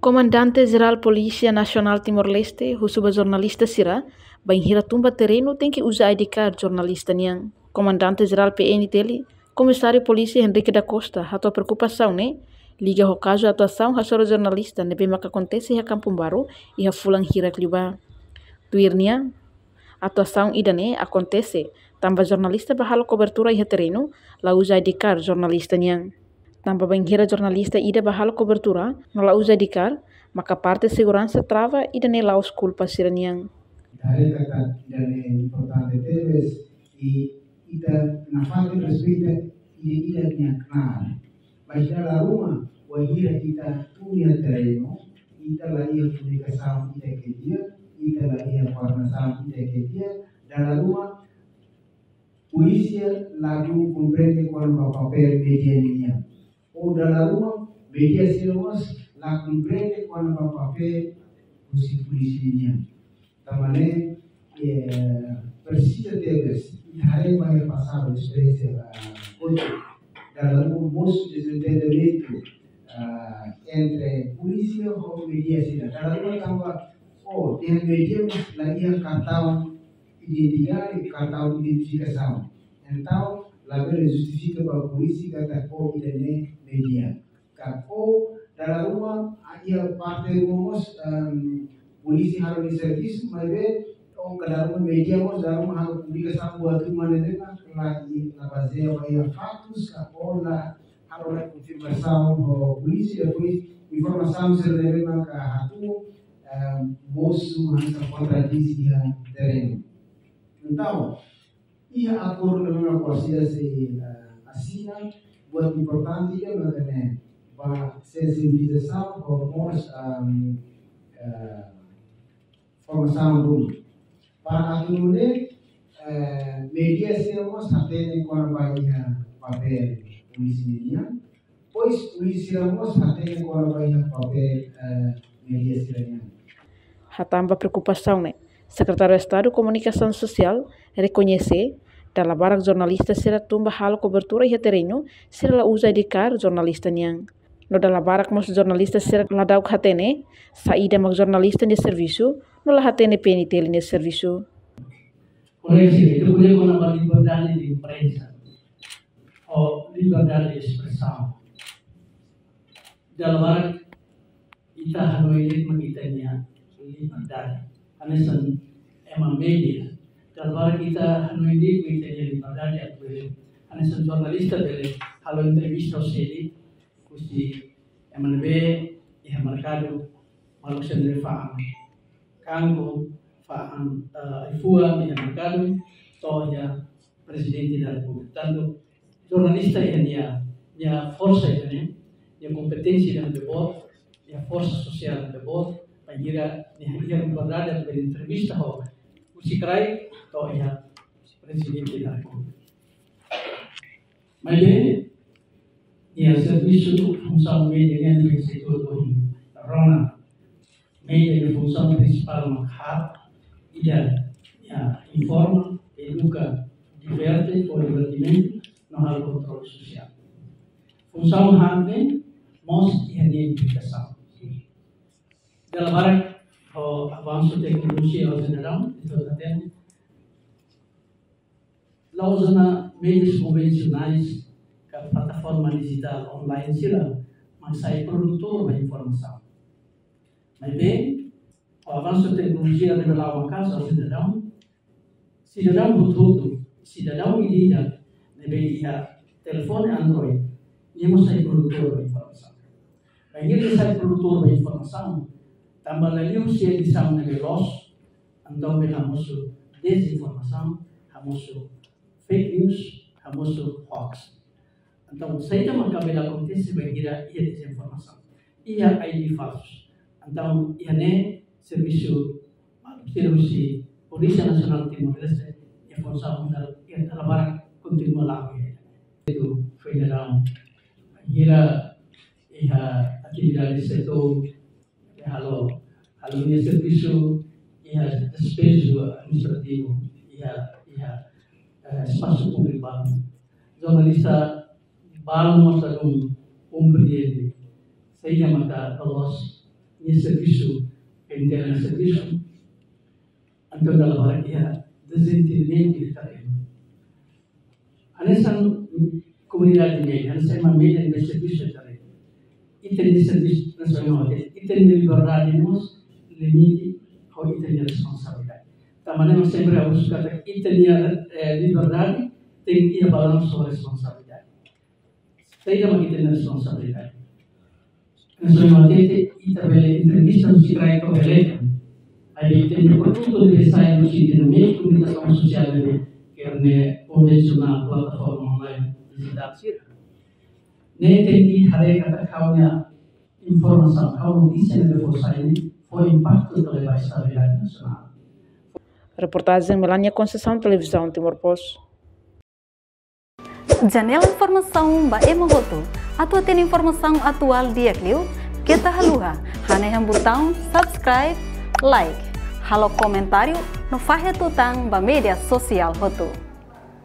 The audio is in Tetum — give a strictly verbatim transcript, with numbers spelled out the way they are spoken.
Komandante Jerál Polísia Nasionál Timor-Leste husu ba jornalista sira, bainhira tun ba terrenu tenke uza I D card jornalista nian. Komandante Jerál P N T L, Komisáriu Polísia Henrique da Costa, hato'o preokupasaun ne'e liga ho kazu atuasaun hasoru jornalista ne'ebé maka akontese iha Kampung Baru iha fulan hirak liubá. Tuir nia, atuasaun ida-ne'e akontese tanba jornalista bá halo kobertura iha terrenu la uza I D card jornalista nian. Tanba bainhira jornalista ida bá halo kobertura no la uza I D card, maka parte seguransa trava, ida-ne'e la'ós kulpa sira-nian. Ita haree katak ida-ne'e importante tebes, i ita nafatin respeita ida-idak nia knaar. Mas dala ruma, wainhira ita tun iha terrenu, ita la iha komunikasaun ida ke di'ak, ita la iha koordenasaun ida ke di'ak, dala ruma, polísia ladún komprende kona-ba papél média ninian. Ou dala ruma, média sira mós la komprende kona-ba papél husi polísia ninian. Tanba ne'e, eh, presiza tebes, ita haree ba iha pasadu esperiénsia, ah, hotu, dala ruma mosu dezentendimentu, ah, entre polísia ho média sira. Dala ruma tanba, oh, iha média mós la iha kartaun identidade, kartaun identifikasaun. Entaun, labele justifika ba polísia katak, oh, ida-ne'e média. Ka, oh, dala ruma, ah, iha parte ruma mós, em, polísia halo nia servisu, maibé, oh, ka dala ruma média mós, dala ruma halo publikasaun buat ruma ne'ebé mak la, la bazeia ba iha faktus, ka, oh, la halo nia konfirmasaun ho polísia, depois informasaun sira ne'ebé maka hatún, em, mosu hanesan kontradís iha terrenu. Entaun, iha akordu ne'ebé mak oan sira sei, eh, asina, buat importante ida mak ne'e, ba sensibilizasaun ho mós, em, eh, formasaun ruma. Para atu nune'e, eh, média sira mós hatene kona-ba iha papél polísia nian, depois polísia sira mós hatene kona-ba iha papél, eh, média sira nian. Hatán ba preokupasaun ne'e, Sekretáriu Estadu Komunikasaun Sosiál rekoñese, dala barak jornalista sira tun ba halo kobertura iha terrenu, sira la uza I D card jornalista nian. No dala barak mós jornalista sira ladauk hatene saida mak jornalista nia servisu, no la hatene P N T L nia servisu. Kolega sira, ita ko'alia kona-ba liberdade de imprensa, ou liberdade de espresaun. Dala barak ita hanoin de'it mak ita-nia liberdade. Hanesan ema média, dala barak ita hanoin de'it mak ita-nia liberdade atu bele, hanesan jornalista bele halo entrevista ho sé de'it, husi ema ne'ebé iha merkadu, maluk sira ne'ebé fa'an kangkung, fa'an, eh, ai-fuan iha merkadu, to'o iha Prezidente da Repúblika. Tantu jornalista iha nia, nia forsa iha ne'e, nia kompeténsia iha ne'ebé boot, nia forsa sosiál iha ne'ebé boot, bainhira nia iha liberdade atu bele entrevista ho husi kraik to'o iha Prezidente da Repúblika. Maibé, nia servisu funsaun média nian iha setór ohin rona. Média nia funsaun prinsipál mak haat, ida, ya, informa, eduka, diverte, fó divertimentu, no halo kontrolu sosiál. Funsaun haat ne'e mós iha nia implikasaun. Dala barak ho avansu teknolojia ohin dadaun, ita hatene, la'ós ona média konvensionais ka plataforma dijitál online sira mak sai produtór ba informasaun. Maibé, ho avansu teknolojia ne'ebé la'o maka'as ohin dadaun, sidadaun hotu-hotu, sidadaun ida-idak ne'ebé iha telefone Android, nia mós sai produtór ba informasaun. Bainhira nia sai produtór ba informasaun, tanba la liuhusi edisaun ne'ebé loos, entaun bele hamosu dezinformasaun, hamosu fake news, hamosu hoax. Entaun, saida maka bele akontese bainhira iha dezinformasaun, iha I D falsu? Entaun, iha ne'e servisu, servisu Polísia Nasionál Timor-Leste, iha funsaun dala, iha dala barak kontinua la'o iha. Itu foi dadaun. Bainhira iha atividade setór, halo, halo nia servisu iha despeju administrativu, iha, iha, eh, espasu públiku balu. Jornalista balu mós ladún komprende saida maka loloos Nia servisu, ita-nia servisu, entaun dala barak iha dezentendimentu ita-nia. Hanesan komunidade média, hanesan ema média ne'ebé servisu ita-nia. Ita-nia servisu, nasionál, ita-nia liberdade mós limite ho ita-nia responsabilidade. Tanba ne'e mak sempre ha'u husu katak ita-nia, eh, liberdade tenke iha balansu ho responsabilidade. Saida mak ita-nia responsabilidade? Nasionál, ita bele entrevista husi rai to'o bele. Maibé ita-nia produtu ne'ebé sai husi ita-nia meiu komunikasaun sosiál ne'ebé, kerne konvensionál, plataforma online, dijitál sira. Ne'e tenke haree katak ha'u-nia informasaun, ha'u-nia notísia ne'ebé fó sai ne'e fó impaktu ka lae ba estabilidade nasionál. Reportajen Melania Conceição, Televizaun Timor Post. Janela informasaun ba ema hotu. Atu hatene informasaun atuál di'ak liu, keta haluha hanehan butaun subscribe, like, halo komentáriu no fahe tutan ba média sosiál hotu.